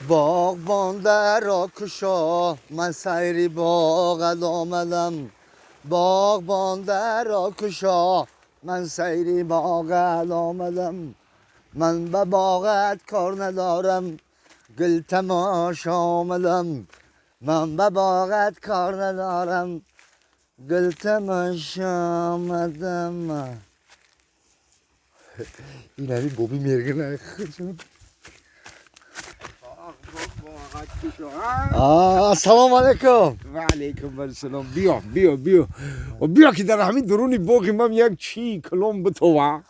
Боғбон дарро кушо, ман сайри боғат омадам. Боғбон дарро кушо, ман сайри боғат омадам. Ман ба боғат кор надорам, гул тамошо омадам. Ман ба боғат кор надорам, гул тамошо омадам. Ин ҳамин боби мергина. Ассалому алайкум. Ва алайкум ассалом. Биё, биё, биё, биё, ки дар ҳамин дуруни боғи ман як чӣ калом битова.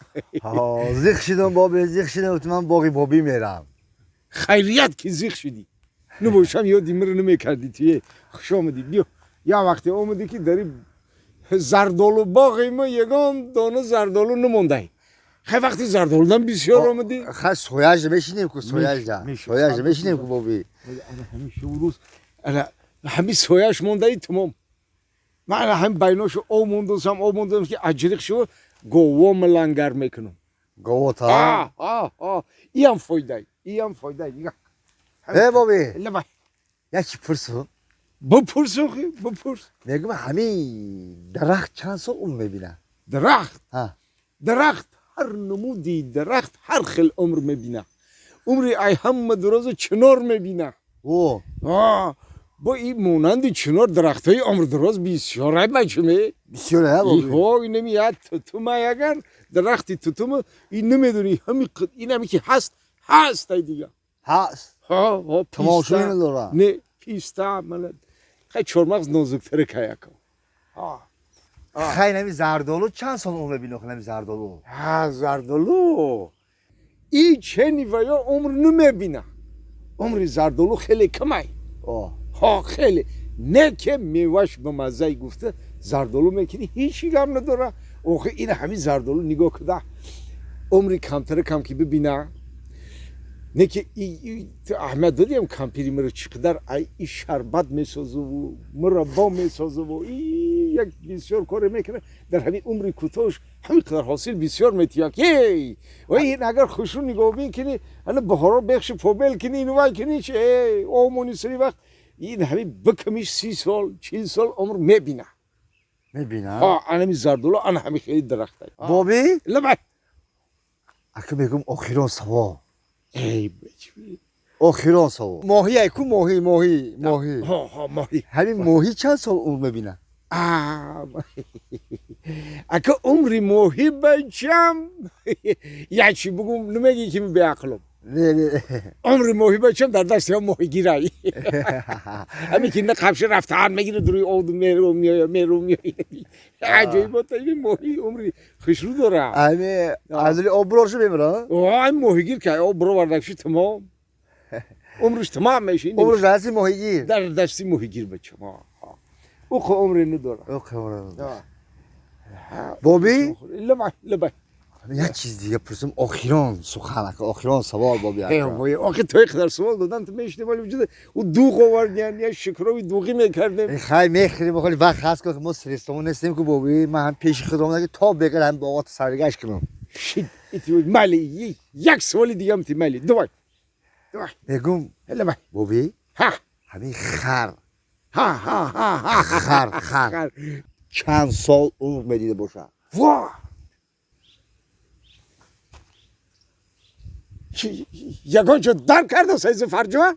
Зиқ шидам, боби, зиқ шидам, ман боғи бобӣ мерам. Хайрият ки зиқ шидӣ, набошам ёди миро намекардӣ. Туе хуш омадӣ, биё. Як вақте омадӣ, ки дари зардолу боғи ма ягон дона зардолу намондай. Хай, вақти зардолудан бисёр омадӣ. Хай, сояжда мешинем ку, сояжда, сояжда мешинем ку, боби. Ҳамин ана ҳамин сояш мондаи, тамом. Ман ана ҳамин байношо об мондасам, об мондасам, ки аҷриқ шуд, гово милангар мекунам. Говота. Иам фойдай, иам фойдай. Э, боби. Лабай. Як чи пурсум? Бипурс, охи, бипурс. Мегӯм, ҳамин дарахт чанд сол умр мебинад? Дарахт? Дарахт, ҳар намуди дарахт ҳар хел умр мебина. Умри ай ҳама дурозу чинор мебина. О. Бо и монанди чинор дарахтҳои умрдуроз бисёрай, бачуме. Бисёр? Ҳо, инами як тутума, ягар дарахти тутума и намедони, ҳами инами ки ҳаст, ҳаст ай дига. Ҳаст. Ҳо, ҳо. Тамошо надора. Не, писта, мана, хай, чормағз нозуктаре каяко. Хай, нами зардолу чанд сол умр мебинад, нами зардолу? Ҳа, зардолу и чени ва ё умр намебина. Умри зардолу хеле камай. Ҳо, хеле не, ки меваш ба маззаи гуфта зардолу мекунӣ, ҳечи гап надора. Охи, ин ҳамин зардолу нигоҳ куда, умри камтара кам ки бибина, не ки аҳамият додиам, кампири маро чӣ қадар и шарбат месозуву мураббо месозуву як бисёр коре мекунад. Дар ҳамин умри кӯтоҳш ҳамин қадар ҳосил бисёр метиҳад. Эй, ва ин агар хушрӯ нигоҳбин кунӣ, ана баҳоро бехши побел кунӣ, ину вай кунӣ, чи омони сари вақт ин ҳамин бикамиш 30 сол, 40 сол умр мебина. Мебина. Анами зардолу ана ҳамин хеле дарахта. Боби. Лабай. Ака, мегӯм, охирон савол. Эй. Охирон савол. Моҳӣ ай ку, моҳӣ, моҳӣ, моҳӣ. Моҳӣ. Ҳамин моҳӣ чанд сол умр мебинад? Ака, умри моҳӣ бачам, як чи бугум, намегӣ ки беақлум. Умри моҳӣ бачам дар дасти ҳам моҳигирай. Ҳамин ки на қабши рафтан мегирад, рӯи обду меру меоя, меру меоя. Аҷоибот, ин моҳӣ умри хушрӯ дора. Ҳами аз рӯи об буроршу мемира. Ай моҳигир ки об буровардакши, тамом, умриш тамом меша. Умриш дар дасти моҳигир. Дар дасти моҳигир, бачам. Ӯ умре надора. Боби. Лабай, лабай. Як чиз дига пурсам, охирон сухан, охирон савол, боби. Охи, то қадар савол додан, ту мешинем, вале вуҷуда ӯ дуғ овардиян, я шукрови дуғӣ мекардем. Хай, мехӯрем, охали вақт ҳаст ку, мо сирестомон нестем ку, боби. Ман ҳам пеши худ омадам, ки то бегар ҳам боғот саргашт кунам. Майли, як саволи дигам ти, майли, давай. Мегум, боби, ҳамин хар, хар, хар чанд сол умр медида бошад? Во, ягон ҷо дар карда сайзи фарҷоа?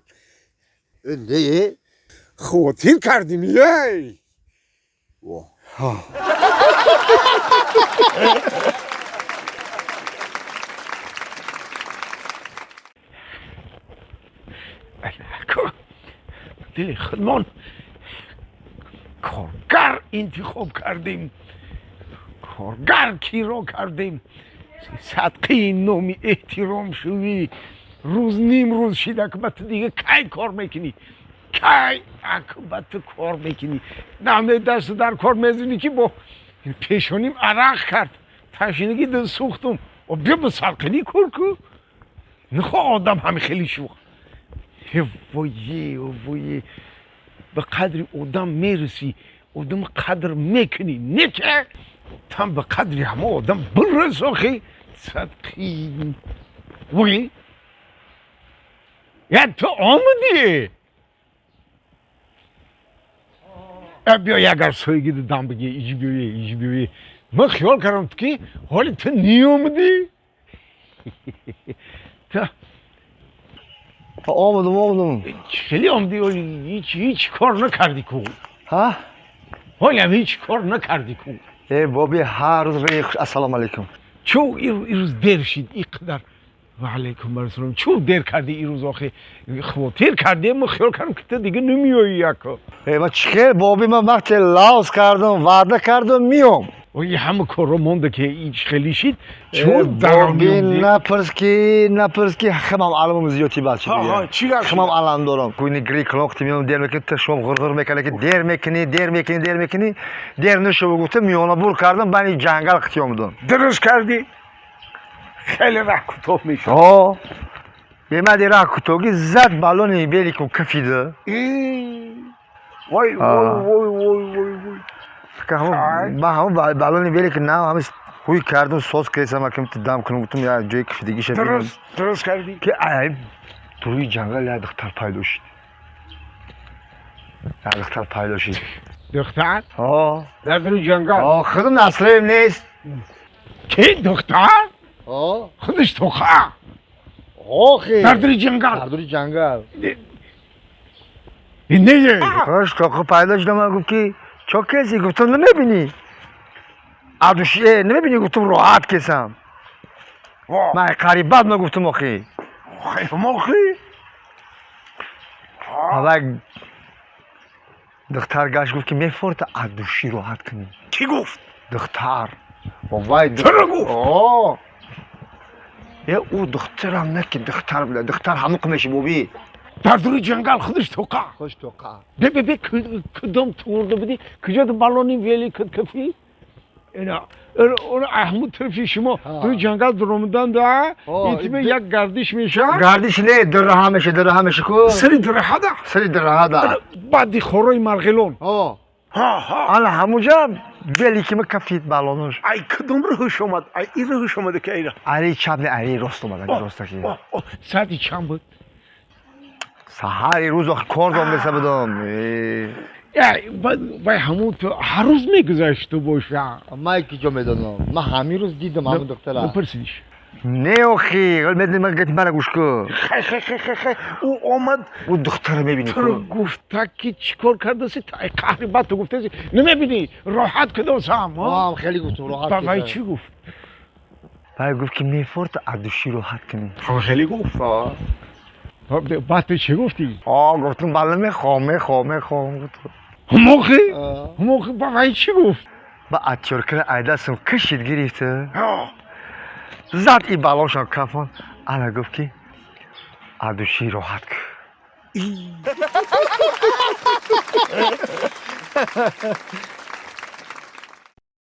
Не. Хотир кардим, ей. Во. Дили худмон коргар интихоб кардем, коргар киро кардем, садқаи номи эҳтиром шувӣ. Рӯз ним рӯз шида, ба ту дига кай кор мекунӣ, кай ба ту кор мекунӣ? Наме дасту дар кор мезунӣ, ки бо пешоним арақ кард, ташинагӣ дил сӯхтум. Биё, ба салқинӣ кор ку. Нихо, одам ҳами хеле шух. Вое, вое, ба қадри одам мерасӣ, одам қадр мекунӣ, не ки там ба қадри ҳама одам бирасохи садқи вой. Я ту омадӣ? Биё ягар соигиди дам биги, иҷи биёе, иҷи биёе. Ман хиёл кардам ки ҳоли ту ниомадӣ. Омадам, омадам. Хеле омадӣ, ҳеҷ ҳеҷ кор накардӣ ку. Ҳа? Ҳолам ҳеҷ кор накардӣ ку. Э боби, ҳар рӯз ассалому алайкум. Чу ирӯз дер шид иқадар? Ва алайкум ассалом. Чу дер кардӣ ирӯз охи? Хотир кардӣ, ман хиёл кардам ки ту дига намеоӣ яко. Э ман чӣ хел боби, ман вақте лавз кардам, ваъда кардам, миём. Ой, ҳама корро монда ки ич хеле шид. Чу боби, напурс ки, напурс ки, химам аламам зиёдти бад шид. Чӣ гап? Химам алам дорам. Куни гри клон миём дер мекунӣ, ту шумо ғурғур мекунӣ ки дер мекунӣ, дер мекунӣ, дер мекунӣ. Дер нашуд, гуфтам миёна бур кардам, бани ҷангал қити омадам. Дуруст кардӣ. Хеле раҳ кӯтоҳ мешуд. Ҳо. Бемади раҳ кӯтоҳӣ зад баллони великум кафида. Вой, вой, вой, вой, вой, вой. Ман ҳамон баллони велик нав ҳами ҳуй кардум, соз кардам, аким дам кунам, гуфтам я ҷои кафидагиша. Дуруст, дуруст кардӣ. Ки ай туи ҷангал як духтар пайдо шуд. Як духтар пайдо шуд. Духтар? Ҳо. Дар дури ҷангал? Ҳо, худам наслим нест. Ки духтар? Ҳо. Худаш тоқа. Охи. Дар дури ҷангал. Дар дури ҷангал. Не. Худаш тоқа пайдо шуд, ман гуфт ки чо каси? Гуфтам намебинӣ. Адуши намебинӣ, гуфтам роҳат кесам. Ман қариб бад ма гуфтам охи. Охи. Авай духтар гашт, гуфт ки мефорта адуши роҳат кунӣ. Кӣ гуфт? Духтар. Вай Чаро гуфт? О. Е ӯ духтарам не ки духтар буда, духтар ҳамуқ меши боби. Дар дури ҷангал худаш тоқа. Худаш тоқа. Бе бе бе, кудом туурда будӣ? Куҷо баллони велик кафид? Ина он аҳмуд тарафи шумо дури ҷангал дуромадан да итиме як гардиш мешавад. Гардиш не, дираҳа меша, дираҳа меша ку. Сари дираҳа да? Сари дираҳа да. Баъди хорои Марғилон. Ҳо. Ана ҳамуҷа велики ма кафид баллонуш. Ай кудом роҳуш омад? Ай ин роҳуш омада ки айра? Ари чап не, ари рост омад, ари ростаки. Соати чанд буд? Саҳари рӯз охи кор дом неса будам. Вай ҳамон ту ҳар рӯз мегузашт ту боша. Ман ки ҷо медонам. Ман ҳамин рӯз дидам ҳамон духтара. Напурсидиш. Не охи, медонӣ ман гапи мана гӯш кун. Хай, хай, хай, хай, хай, ӯ омад. Ӯ духтара мебинӣ туро гуфта ки чӣ кор кардаси? Ай қаҳри бад ту гуфтаси намебинӣ роҳат кудосам. Ҳам хеле гуфтум роҳат. Вай чӣ гуфт? Вай гуфт ки мефорта адуши роҳат кунӣ. Хеле гуфт. Баъд ту чӣ гуфтӣ? Ҳо, гуфтум бале, мехоҳам, мехоҳам, мехоҳам. Ҳумоқи? Ҳумоқи ба вай чӣ гуфт? Ба атёркара айдасам кашид гирифта. Зад и баллоншам кафон. Ана гуфт ки адуши роҳат кун.